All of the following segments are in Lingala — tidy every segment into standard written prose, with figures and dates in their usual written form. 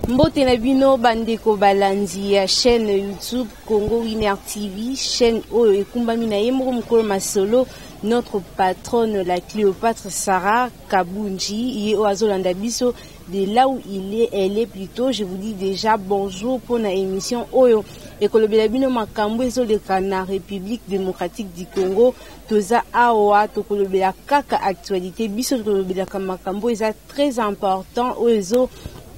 Mbote na bino bandeko balandi ya chaîne YouTube Congo Winner TV, chaîne oyo ekumbami na ye moko mokolo masolo notre patronne la Cléopâtre Sarah Kabunji ye oyo azolanda biso de là où il est, elle est plutôt. Je vous dis déjà bonjour pour na émission oyo ekolobela bino makambo ezoleka na République démocratique du Congo. Toza awa tokolobela kaka actualité, biso tokolobelaka makambo eza très important oyo ezo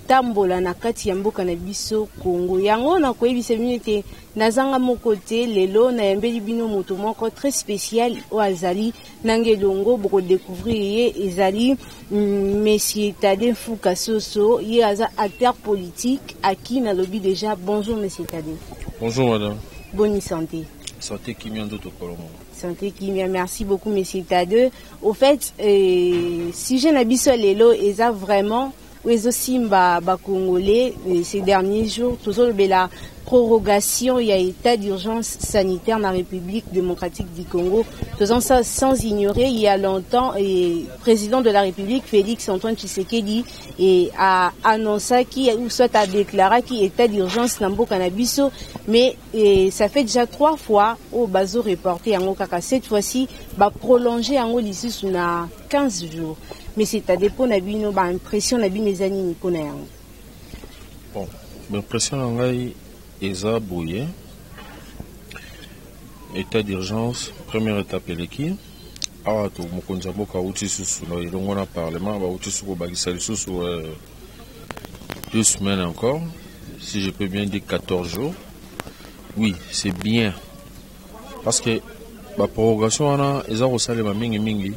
tambola na kati ya mboka na biso Congo. Yango na koyebisa bino ete nazanga moko te, lelo nayambeli bino moto moko très spécial oyo azali nanga elongo, bokodécouvrir ye, ezali Monsieur Tade Mfuka Soso, ye aza acteur politique aki nalobi déjà bonjour Monsieur Tade. Bonjour madame. Bonne santé. Santé kimia ndoto kolongo. Santé kimia, merci beaucoup Monsieur Tade. Au fait, sujet na biso lelo eza vraiment oyo ezosimba ba Congolais ces derniers jours, tozolobela prorogation ya état d'urgence sanitaire na République démocratique du Congo. Faisons ça sans ignorer, il y a longtemps, et président de la République Félix Antoine Tshisekedi et a annoncé qui ou soit a déclaré qui état d'urgence na mboka na biso, mais et ça fait déjà 3 fois au bazo reporté yango kaka cette fois-ci ba prolonger yango lisusu na 15 jours. Mais c'est à dépôt na bino ba impression na bino eza nini pona yango? Bon, impression na ngai eza boye. État d'urgence, première étape eleki. Awa to mokonzi ya mboka auti susu na elongo na parlement, bauti susu kobakisa lisusu 2 semaines encore, si je peux bien dire 14 jours. Oui, c'est bien. Parce que ba prorogation wana eza kosalema mingi mingi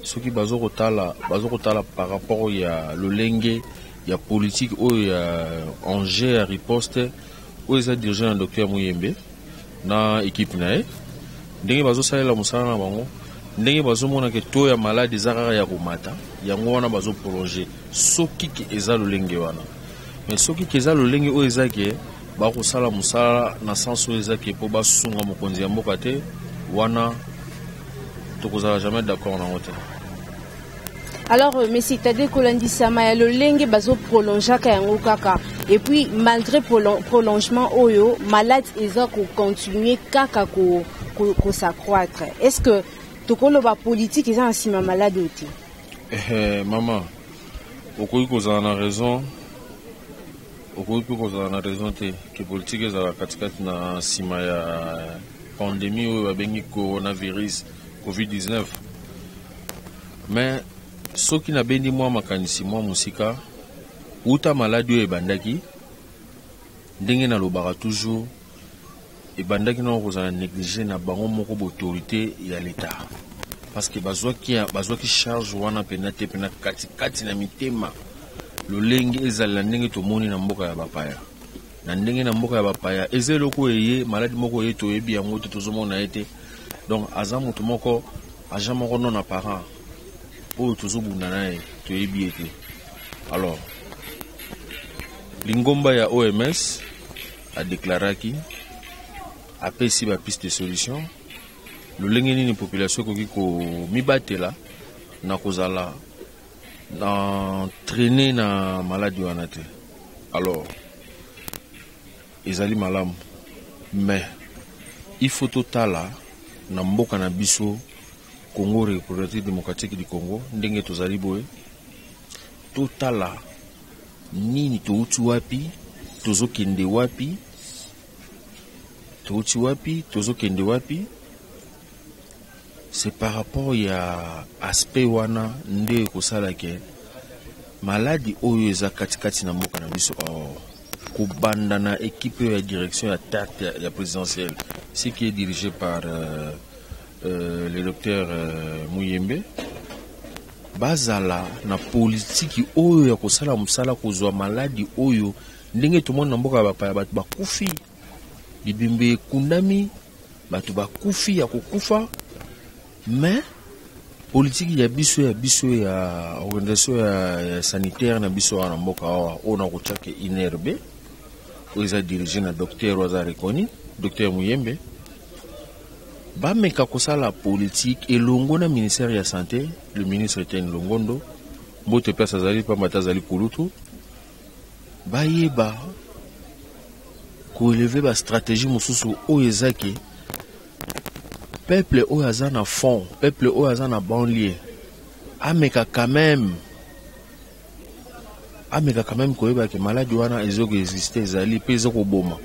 soki bazo kotala, bazo kotala par rapport ya lolenge ya politique oyo ya enjeu ya riposte oyo eza dirigé na docteur Muyembe na équipe na ye, ndenge bazosalela mosala na bango, ndenge bazomona ke taux ya malade eza kaka ya komata, yango wana bazo prolonger soki ke eza lolenge wana. Mais soki ke eza lolenge oyo eza ke bakosala mosala na sens oyo eza ke po basunga mokonzi ya mboka te, wana tokozala jamais d'accord nango te. Alors, Monsieur Tade, kolandisama ya lolenge bazo prolongeaka yango kaka. Et puis, malgré prolongement oyo, malade eza ko continuer kaka ko s'accroître. Est-ce que tokoloba politique eza na sima malade oyo te? Maman, okoki kozala na raison, okoki mpe kozala na raison te ke politique ezala katikati na sima ya pandémie oyo babengi coronavirus COVID-19. Mais soki nabendi mwa makanisi mwa mosika uta maladi oyo ebandaki, ndenge nalobaka toujours, ebandaki nano kozala négligé na bango moko b'autorité ya l'État, parce que bazwaki charge wana pena te, pena katikati na mitema lolenge ezalela ndenge tomoni na mboka ya bapaya. Na ndenge na mboka ya bapaya eza eloko eye maladi moko eye toyebi yango te, tozomona ye te. Donc aza moto moko, agent moko non apparent oyo tozobunda na ye, toyebi ye te. Alors lingomba ya OMS a déclaraki, apesi ba piste de solution lolenge nini population ekoki komibatela na kozala na entraîner na maladie wana te. Alors ezali malamu, mais il faut totala na mboka na biso Congo, République démocratique du Congo, ndenge tozali boye, totala nini touti wapi, tozokende wapi, touti wapi, tozokende wapi. C'est par rapport ya aspect wana nde ekosala ke maladi oyo eza katikati na mboka na biso, or kobanda na équipe ya direction ya tête ya présidentielle, ce qui est dirigé par le docteur Muyembe, bazala na politiki oyo ya kosala mosala kozwa maladi oyo ndenge tomoni na mboka ya bapaya, bato bakufi, bibembe ekundami, bato bakufi ya kokufa. Mais politiki ya biso ya biso ya organisation ya sanitaire na biso wana mboka awa, oyo na kotiaka INRB, oyo eza dirigé na docteur oyo aza reconnu, docteur Muyembe, bameka kosala politique elongo na ministère ya santé, le ministre Etienne Longondo, mbote place azali pamba te azali kulutu. Bayeba koeleve bastratégie mosusu oyo eza ke peuple oyo aza na fond, peuple oyo aza na banlieue ameka quand même, ameka quand même koyeba ke maladi wana ezokoexiste, ezali mpe ezokoboma.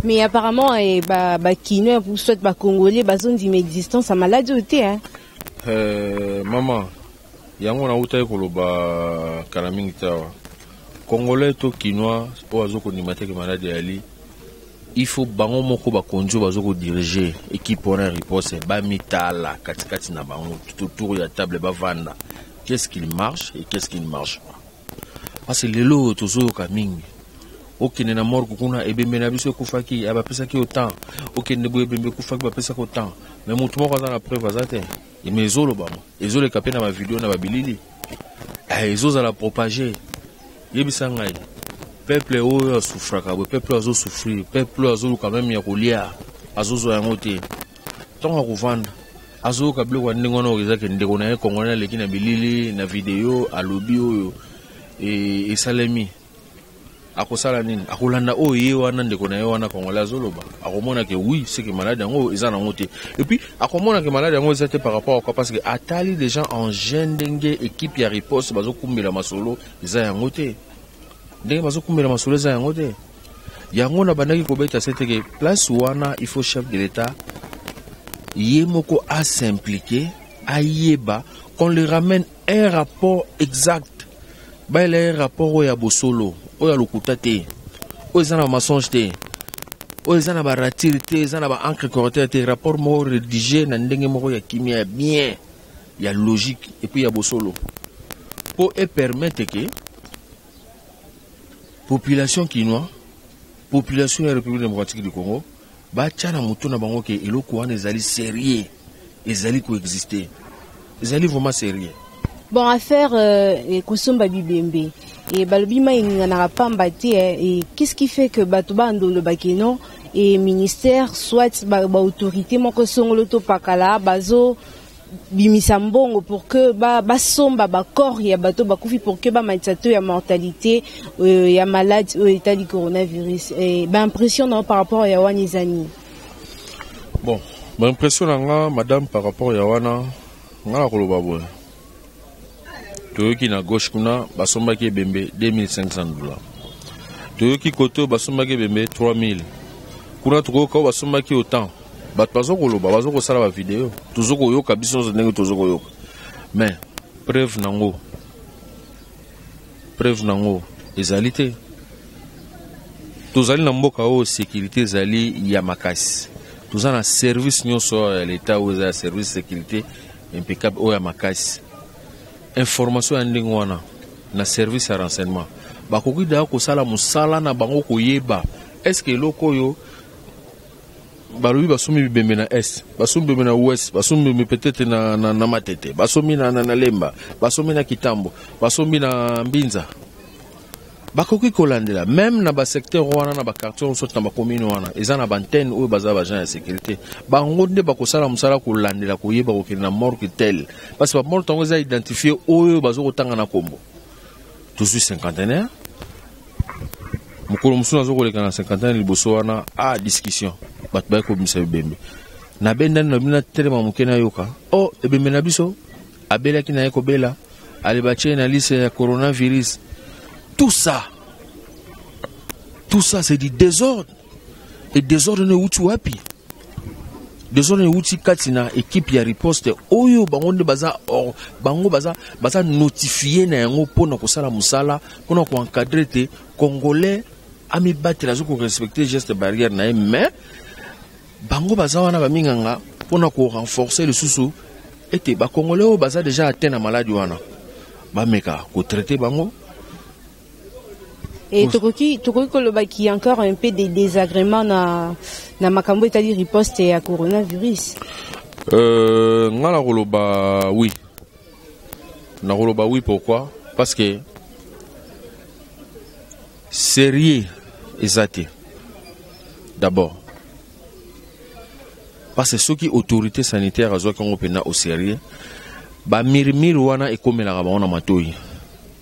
Mais apparemment eh, ba ba Kinois ou soit ba Congolais bazondima existence ya maladie oyo te, hein. Mama, yango nautaki koloba kala mingi te awa. Congolais to Kinois oyo azokondima te ke maladi eyali, il faut bango moko bakonzi oyo bazokodirige équipe wana ya riposte bamitala katikati na bango, tout autour ya table bavanda, qu'est-ce qui marche et qu'est-ce qui ne marche pas. Parce que lelo oyo tozoyoka mingi, okende na morgue kuna, ebembe na biso ekufaki, bapesaki autant, okende boye, ebembe ekufaki, bapesaki autant, mais motu moko aza na preuve aza te. Mais ezolobama, ezoleka mpe na bavideo na babilili, ezozala propage. Yebisa ngai, peuple oyo asouffraka boye, peuple oyo azosouffrir, peuple oyo azoluka meme ya kolia azozwa yango te, ntongo akovanda azoyoka biloko ya ndenge wana oyo ezaki ndeko na ye Congolais aleki na bilili na video alobi oyo esalemi, akosala nini? Akolanda oyo ye wana ndeko na ye wana Congolais azoloba. Akomona ke oui, c'est que maladi yango eza nango te. Et puis akomona ke maladi yango eza te par rapport à quoi? Parce que atali déjà en jeune ndenge équipe ya riposte bazokumbela masolo, eza yango te. Ndenge bazokumbela masolo, eza yango te. Yango na bandaki kobeta sete ke place wana, il faut chef de l'État ye moko as'impliquer, ayeba qu'on lui ramène un rapport exact, bayela ye rapport oyo ya bosolo, oyo ya lokuta te, oyo eza na bamensonge te, oyo eza na baratures te, eza na baencre correcteur te, rapport moko rédigé na ndenge moko ya kimia, ya bien, ya logique et puis ya bosolo, mpo epermettre ke population kinois, population ya République démocratique du Congo batya na motu na bango ke eloko wana ezali sérieux, ezali koexiste, ezali vraiment sérieux. Bon, affaire kosomba bibembe e balobi mai eninganaka pamba te. Et qu'est-ce qui fait que bato bandolo bakeno et ministère soit baautorité ba moko songolo to pakala bazo bimisa mbongo pour que basomba ba bacorps ya bato bakufi pour que bamatisa taux ya mortalité ya malade oyo etali coronavirus? Baimpression na par rapport ya wana eza nini? Bon, baimpression na nga, madame, par rapport ya wana, nga na koloba boye: toyoki na gauche kuna basombaki ebembe 2500 dollars, toyoki kote oyo basombaki ebembe 3000, kuna tokoyoka oyo basombaki autant. Bato baza koloba, baza kosala bavideo, toza koyoka biso nyonso ndenge toza koyoka, mais preuve nango ezali te. Tozali na mboka oyo sécurité ezali ya makasi, toza na service nyonso ya leta oyo eza ya service sécurité impeccable oyo ya makasi. Information ya ndenge wana na service ya renseignement bakoki daya kosala mosala na bango, koyeba est-ce eloko oyo balobi basombi bibembe na est, basombi bibembe na ouest, basombi bibembe peut-être na Matete, basombi na Lemba, basombi na Kitambo, basombi na Mbinza. Bakoki kolandela même na basecteur wana, na baquartier nyonso, na bacommune wana eza na baantenne oyo baza baagent ya sécurité. Bango nde bakosala mosala kolandela, koyeba, kokende na morgue tel, parce que bamorgue yango eza identifié oyo baza kotanga na kombo. Tozwi Cinquantenaire, mokolo mosusu naza koleka na Cinquantenaire, liboso wana a discussion, bato baye kobimisa bibembe. Nabendani na bino, natelema moke, nayoka o oh, ebembe na biso abelaki na ye kobela, ale batie na liste ya coronavirus. Tout ça, tout ça, c'est du désordre. Et désordre ne euti wapi? Désordre euti kati na équipe ya riposte oyo bango nde baza or, bango baza notifié na yango mpona kosala mosala, mpona koencadre te Congolais amibatela, aza korespecte geste barrière na ye. Mais bango baza wana baminganga mpona korenforcer lisusu ete bacongolais oyo baza déjà atteint na maladi wana bameka kotraite bango. Et tokoki kolobaki encore un peu de désagrément na makambo etali riposte ya coronavirus? Nga na koloba oui, na koloba oui. Pourquoi? Parce que sérieux eza te d'abord, parce que soki autorité sanitaire azwaki yango mpenza au sérieux, bamirimiri wana ekomelaka bango na matoi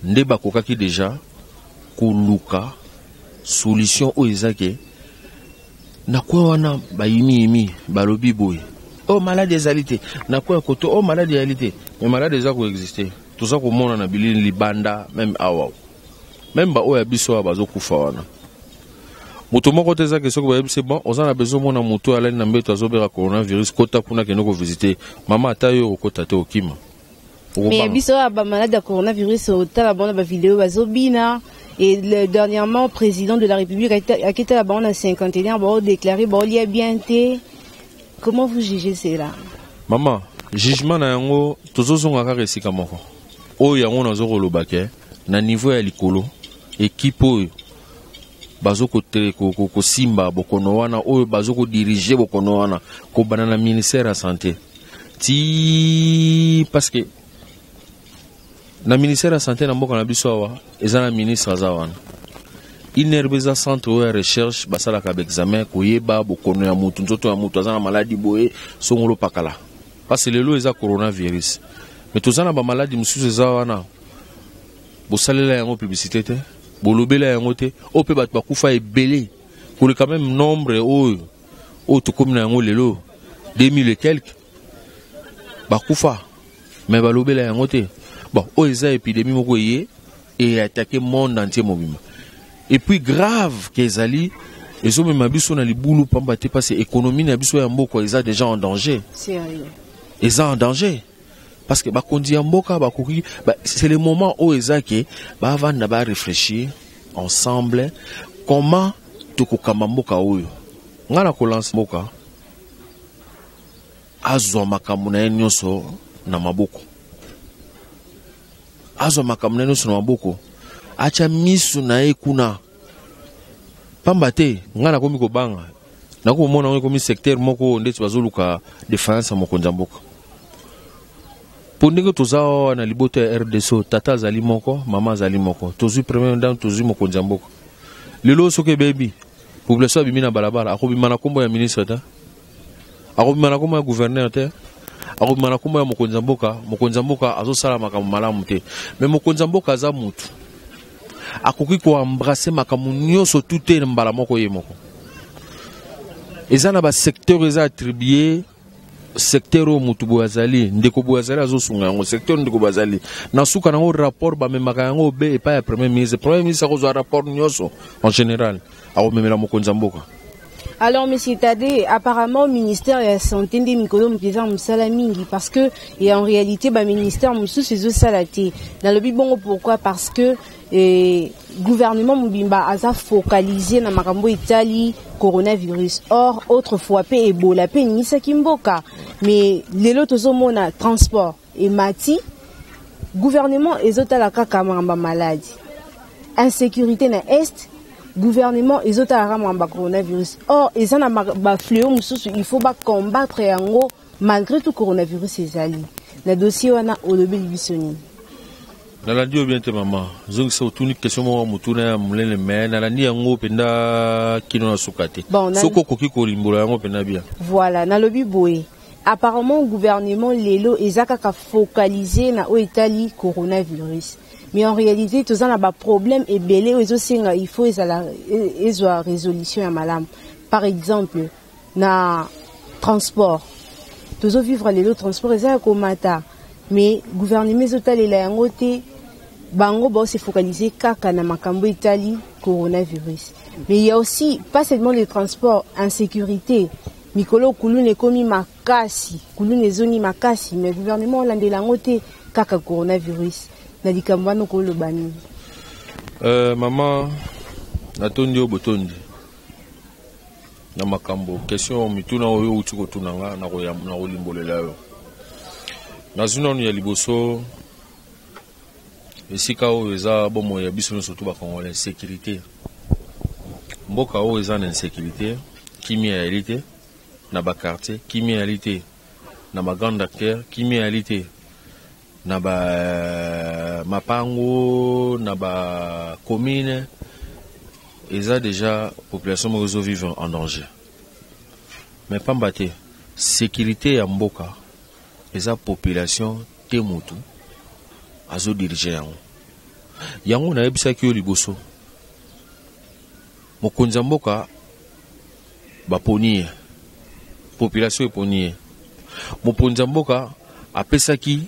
nde bakokaki déjà. Koluka solution oyo eza ke na coin wana bayimiyimi balobi boye, oyo maladi ezali te, na coin ya koto oyo maladi ezali te, mais maladi eza koexiste. Toza komona na bilili libanda, même awa, même baoyo ya biso awa bazokufa wana. Moto moko te ezaki soki bayebisi: "Bon, oza na besoin omona moto alali na mbeto, azobela coronavirus, kota kuna, kende kovisite mama." Ata yo okokota te, okima. Mais biso awa, bamalade ya coronavirus, otala bango na bavideo bazobina. Et dernièrement, président de la République aketala bango na cinquantenaire, baodéclaré baolia bien te. Comment vous jugez cela? Mama, jugement na yango, tozozonga kaka esika moko oyo yango nazokoloba ke na niveau ya likolo, équipe oyo bazokosimba bokono wana, oyo bazokodirige bokono wana, kobanda na ministère ya Santé ti, parce que na ministère ya Santé na mboka na biso awa, eza na ministre aza wana. INRB eza centre oyo ya recherche, basalaka baexamen koyeba bokono ya mutu, nzoto ya mutu aza na maladi boye songolo pakala. Parce lelo eza coronavirus, mais toza na bamaladi mosusu eza wana, bosalela yango publicité te, bolobela yango te, oyo mpe bato bakufa ebele koleka même nombre oyo tokómi na yango lelo, 2000 et quelque bakufa, mais balobela yango te. Bon, oyo eza épidémie moko eye eattaquer monde entier mobimba, et puis grave ke ezali ezomema biso na libulu pamba te, parce économie na biso ya mboka eza déjà en danger. Sérieux? Eza en danger parce que bakonzi ya mboka bakoki ba, c'est le moment oyo eza ke bavanda, baréfléchir ensemble comment tokokamba mboka oyo. Ngai na kolansa mboka azwa makambo na ye nyonso na maboko, azwa makambo na ye nyonso na maboko, atya misu na ye kuna, pamba te ngai nakomi kobanga, nakomona yango ekomi secteur moko ndeti bazoluka défaillance ya mokonzi ya mboka. Mpo ndenge toza awa na libota ya RDC, tata azali moko, mama azali moko, tozwi première dame, tozwi mokonzi ya mboka. Lelo soki ebebi, population abimi na balabala, akobima na nkombo ya ministre te, akobima na nkombo ya gouverneur te, akobima na nkombo ya mokonzi ya mboka. Mokonzi ya mboka azosala makambo malamu te. Mais mokonzi ya mboka aza mutu, akoki koembrasser makambo nyonso tu te mbala moko ye moko. Eza na basecteur eza attribué, secteur oyo motu boye azali, ndeko boye azali azosunga yango, secteur ndeko boye azali na suka nango. Rapport bamemaka yango be epai ya premier ministre. Premier ministre akozwa rapport nyonso en général, akomemela mokonzi ya mboka. Alors, monsieur Tade, apparemment, ministère de la Santé nde mikolo mpenza mosala mingi, parce que et en réalité ba ministère mosusu ezosala te. Nalobi bongo pourquoi? Parce que gouvernement mobimba aza focalisé na makambo etali coronavirus. Or autrefois mpe Ebola mpe eningisaki mboka, mais lelo tozomona transport emati, gouvernement ezotala kaka makambo ya maladi, insécurité na Est, gouvernement ezotalaka makambo ya coronavirus. Or eza na bafléau mosusu, il faut bacombattre yango malgré tout coronavirus ezali. Na dossier wana, olobeli biso nini? Nalandi yo bien te, mama. Zongisa, otuni question moko motuna ya monene, mais nalandi yango mpenza kino na suka te. Bon, soki okoki kolimbola yango mpenza bien. Voilà, nalobi boye: apparemment gouvernement lelo eza kaka focalisé na oyo etali coronavirus, mais en réalité toza na baproblème ebele oyo ezosenga il faut ezala ezwa résolution ya malamu. Par exemple, na transport, tozovivre lelo transport eza ya komata, mais gouvernement ezotalela yango te. Bango baose focaliser kaka na makambo etali coronavirus. Mais il y a aussi pas seulement le transport, insécurité. Mikolo kuluna ekomi makasi, kuluna ezongi makasi, mais gouvernement olandela yango te, kaka coronavirus. Na likambo wana, okoloba nini? Mama, natondi yo botondi na makambo question mituna oyo outi kotuna nga. Nakolimbolela yo. Nazwi nanu ya liboso, esika oyo eza bomoi ya biso nyonso tu bacongolais, sécurité. Mboka oyo eza na insécurité, kimia eyali te na baquartier, kimia eyali te na bagrande artère, kimia eyali te na ba mapango, na bacommune. Eza déjà population moko ezovivre en danger. Mais pamba te sécurité ya mboka eza population te motu azodirige yango. Yango nayebisaki yo liboso. Mokonzi ya mboka baponi ye, population eponi ye. Mokonzi ya mboka apesaki,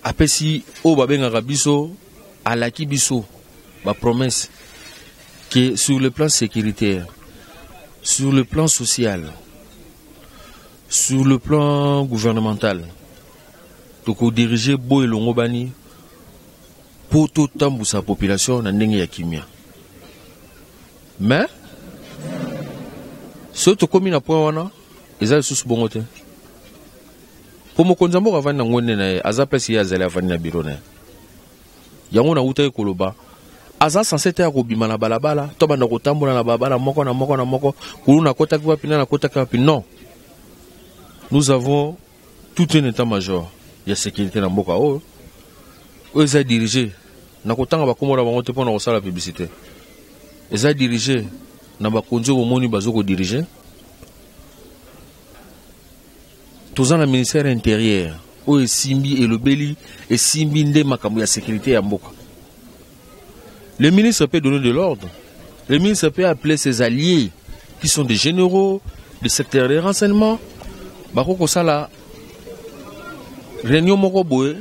apesi oyo babengaka biso, alaki biso bapromesse que sur le plan sécuritaire, sur le plan social, sur le plan gouvernemental, tokodirige boye elongo bani mpo totambusa population na ndenge ya kimia. Mais soki tokomi na point wana, eza lisusu bongo te, mpo mokonzi ya mboka avandi na ngwende na ye, aza place ye azali, avandi na biro na ye. Yango nautaki koloba, aza censé te ya kobima na balabala to banda kotambola na balabala moko na moko na moko, kuluna akotaki wapi, nani akotaki wapi. Non, nous avons tout un état major ya sécurité na mboka oyo, oyo eza dirigé na kotanga bakombo na bango te mpona kosala publicité. Eza dirigé na bakonzi oyo bomoni bazo kodiriger. Toza na ministère intérieur oyo esimbi, elobeli, esimbi nde makambo ya sécurité ya mboka. Le ministre peut donner de l'ordre, le ministre peut appeler ses alliés qui sont des généraux du secteur des renseignements, bako kosala réunion moko boye,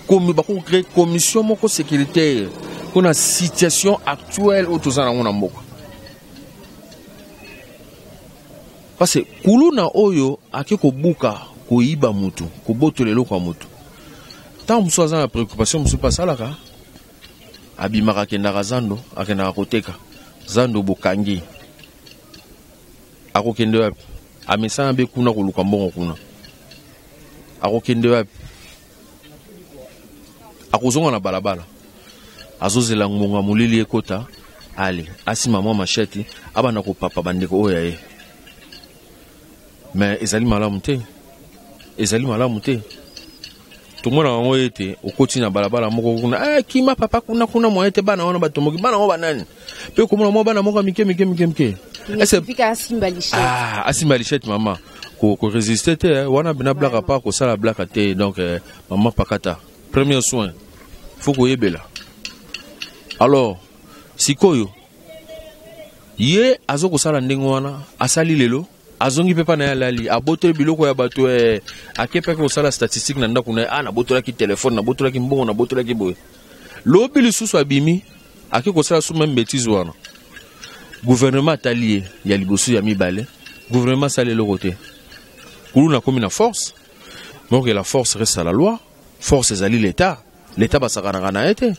bako créer commission moko sécuritaire mpona situation actuelle oyo toza nango na mboka. Parce que kuluna oyo ake kobuka, koyiba mutu, kobotola eloko ya mutu, ntango mosusu aza na préoccupation mosusu mpe asalaka, abimaka, akendaka zando, akendaka koteka zando, bokangi, akokende wapi? Amesana mpe kuna koluka mbongo kuna, akokende wapi? Akozonga na balabala, azozela ngonga molili ekota, ale asima mwa machette, abanda kopapa bandeko oyo ya ye. Mais ezali malamu te, ezali malamu te. Tomonaka yango ete okoti na balabala moko kuna, eh, kima papa, kuna kuna moye te, bana wana batomboki, bana yango banani mpe komona mwa bana moko ya mike mike mike mike. Asimba lichette. Ah, asimba lichette, mama korésister te wana bena blaka pa kosala blaka te. Donc mama pakata, premier soin faut koyebela. Alors sikoyo ye aza kosala ndenge wana, asali lelo, azongi mpe mpa na ye, alali, abotoli biloko ya bato, ake mpe kosala statistique na ndako na ye: ah, nabotolaki telefone, nabotolaki mbongo, nabotolaki boye. Lobi lisusu abimi, ake kosala su même bêtise wana. Gouvernement atali ye ya liboso, ya mibale, gouvernement asali eloko te. Kuluna akomi na force. Donc la force reste à la loi, force ezali l'état. L'état basakanaka na ye te.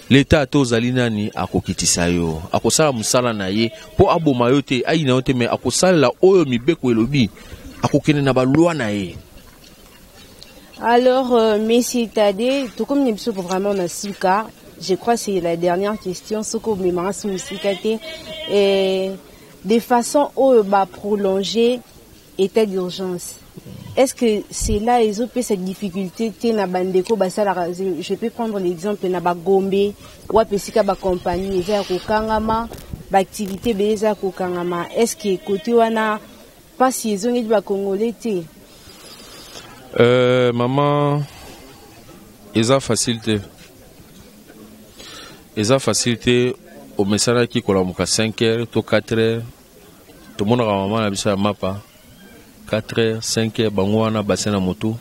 L'état, ata ozali nani, akokitisa yo, akosala mosala na ye mpo aboma yo te, ayina yo te, mais akosalela oyo mibeko elobi, akokende na baloi na ye. Alors, Monsieur Tade, tout comme nous sommes vraiment dans ce cas, je crois que c'est la dernière question, ce que vous et de façon oyo ba prolonger état d'urgence. Est-ce que c'est là ils ont cette difficulté te na bandeko basala? Je peux prendre l'exemple na ba Gombe, wapi esika ba compagnie eza ya kokangama, ba activité ebele eza ya kokangama. Est-ce que côté wana mpasi ezongeli bacongolais te? Maman, eza facile te, eza facile te. Omesanaki kolamuka 5 heures to 4 heures. Tomonaka mama na biso ya mapa 4 heures, 5 heures, bango wana base na motu.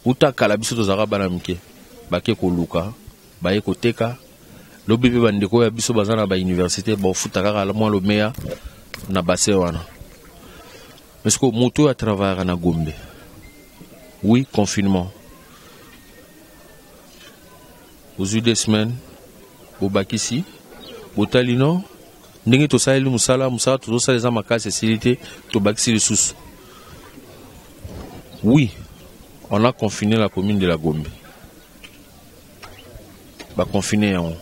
Uta kala biso tozalaka bana mike, bake koluka, baye koteka. Lobi mpe bandeko ya biso baza na bauniversité, baofuta kaka mwa lomeya na base wana. Mais siko moto oyo atravaillaka na Gombe, oui, confinement ozwi 2 semaines, bobakisi, botali no ndenge tosaleli mosala, mosala tozosala eza makasi, esili te, tobakisi lisusu. Oui, on a confiné la commune de la Gombe, baconfine yango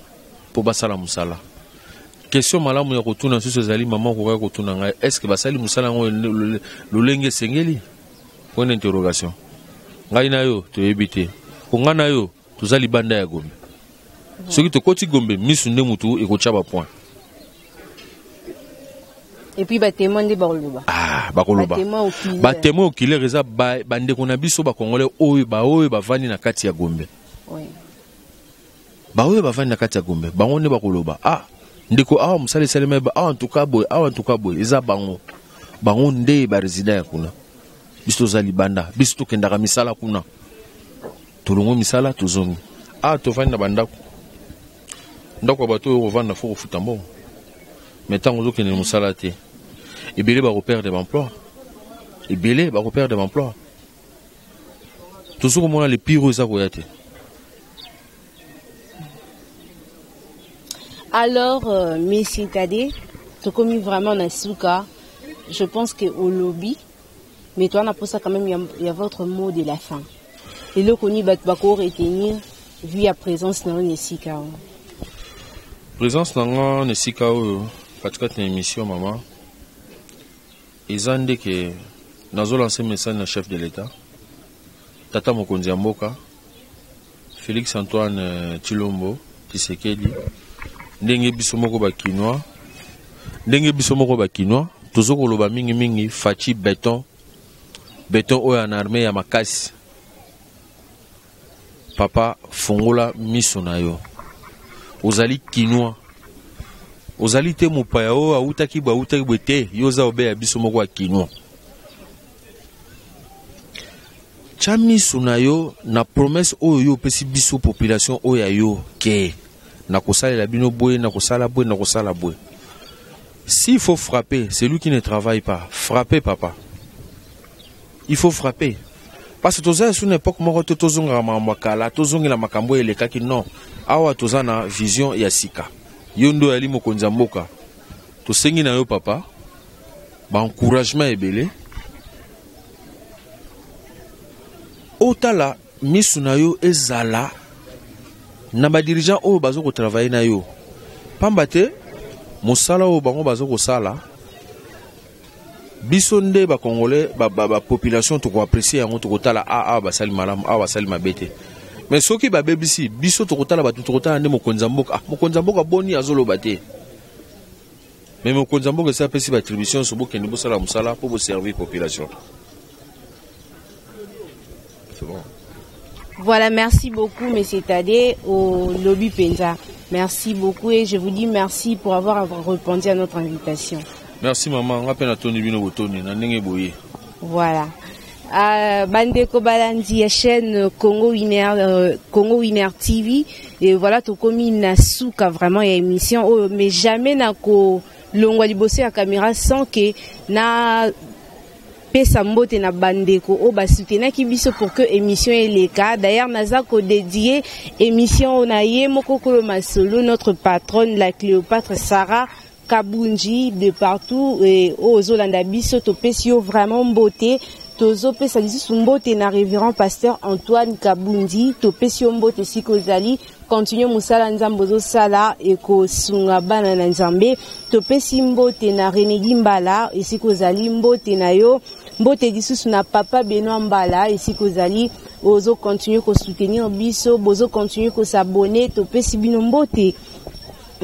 mpo basala mosala. Question malamu ya kotuna lisusu ezali, mama, okokaki kotuna ngai: est ce que basali mosala yango lolenge esengeli? Point d'interrogation. Ngai na yo toyebi te, ko ngai na yo toza libanda ya Gombe. Soki tokoti Gombe, misu nde mutu ekotya bapoint. Et puis batémoin nde bakoloba. Ah, bakoloba. Batémoin oculaire eza bandeko na biso bacongolais oyo baoyo bavandi na kati ya Gombe. Baoyo bavandi na kati ya Gombe, bango nde bakoloba. Ah, Ndeko, awa mosala esalema, awa en tout cas boye, awa en tout cas boye. Eza bango, bango nde barésident ya kuna. Biso toza libanda, biso tokendaka misala kuna, tolongo misala, tozongi awa, tovandi na bandako. Ndako ya bato oyo kovanda, faut kofuta mbongo. Mais ntango ozokende mosala te, ebele bakoperdre baemploi, ebele bakoperdre baemploi. Tozo komona le pire oyo eza koya te. Alors, monsieur Tade, tokomi vraiment na suka. Je pense que olobi, mais toi na posa quand même, il y a votre mot de la fin. Eloko nini bato bako retenir vu ya présence na yo na esika oyo? Présence na nga na esika oyo, katikati na émission, mama, eza ndeke nazolancer message na chef de l'État, tata mokonzi ya mboka Félix Antoine Tshilombo Tshisekedi. Ndenge biso moko bakinois, ndenge biso moko bakinois tozo koloba mingimingi Fatshi béton, béton oyo en armée ya makasi. Papa, fongola miso na yo. Ozali Kinois, ozali te mopaya oyo awutaki boye, awutaki boye te. Yo oza obeya biso moko ya Kinois. Tya miso na yo na promesse oyo yo opesi biso population oyo ya yo ke nakosalela bino boye, nakosala boye, nakosala boye. S'il faut frapper celui qui ne travaille pas, frapper, papa, il faut frapper, parce que toza esu na époque moko te tozongaka makambo ya kala, tozongela makambo oyo elekaki. Non, awa toza na vision ya sika. Yo nde oyali mokonzi ya mboka. Tosengi na yo, papa, baencouragement ebele. Otala misu na yo ezala na badirigeant oyo baza kotravailler na yo, pamba te mosala oyo bango baza kosala, biso nde bacongolais, bapopulation ba, ba tokoapprécier yango. Tokotala a awa basali malamu, awa basali mabe te. Mais soki babebisi, biso tokotala bato, tokotala nde mokonzi ya mboka. Ah, mokonzi ya mboka boni azoloba te? Mais mokonzi ya mboka esi apesi baattribution nyonso: bokende, bosala mosala mpo boservir population. C'est bon. Voilà, merci beaucoup, Monsieur Tade, olobi penza. Merci beaucoup et je vous dis merci pour avoir répondu à notre invitation. Merci, maman. Nga mpe natondi bino botoni na ndenge boye. Voilà. Bandeko balandi ya chaîne Congo Winner, Congo Winner TV, et voilà, tokomi na suka vraiment ya émission oyo, mais jamais na ko longwa liboso ya caméra sans que na pesa mbote na bandeko oyo basoutenaki biso pour que émission eleka. D'ailleurs, naza kodédier émission oyo na ye moko kolo masolo, notre patronne, la Cléopâtre Sarah Kabunji. De partout oyo ozolanda biso, topesi yo vraiment mbote. Tozopesa lisusu mbote na révérend pasteur Antoine Kabundi. Topesi yo mbote esika ozali. Continue mosala Nzambe ozosala, ekosunga bana na Nzambe. Topesi mbote na Renegi Mbala esika ozali, mbote na yo. Mbote lisusu na papa Benoit Mbala esika ozali, ozocontinue kosoutenir biso, bozocontinue kos'abonner. Topesi bino mbote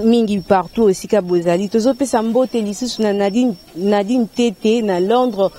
mingi partout esika bozali. Tozopesa mbote lisusu na Nadine, Nadine Tete na Londres.